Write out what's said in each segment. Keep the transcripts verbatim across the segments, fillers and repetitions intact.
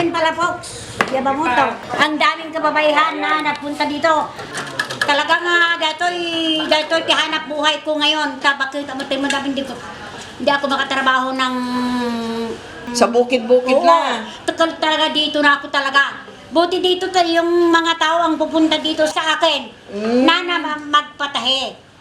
Palafox, Yamamoto. Ang daming kababaihan na nagpunta dito. Talaga nga, datoy, datoy ti hanap buhay ko ngayon. Tabakit ang matay mo namin dito. Hindi ako makatrabaho ng Sa bukid-bukid Oo, na. Takal talaga dito na ako talaga. Buti dito tayo yung mga tao ang pupunta dito sa akin. Mm. Nana ma-, magpatahi.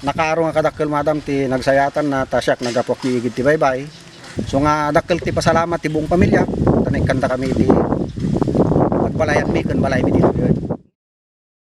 Nakaaro nga kadakkel, madam, ti nagsayatanna ta siak naggapuak igid ti baybay. So nga dakkel ti pasalamat ti buong pamilya, ta naikkantakami iti pagbalayanmi ken balaymi ditoy.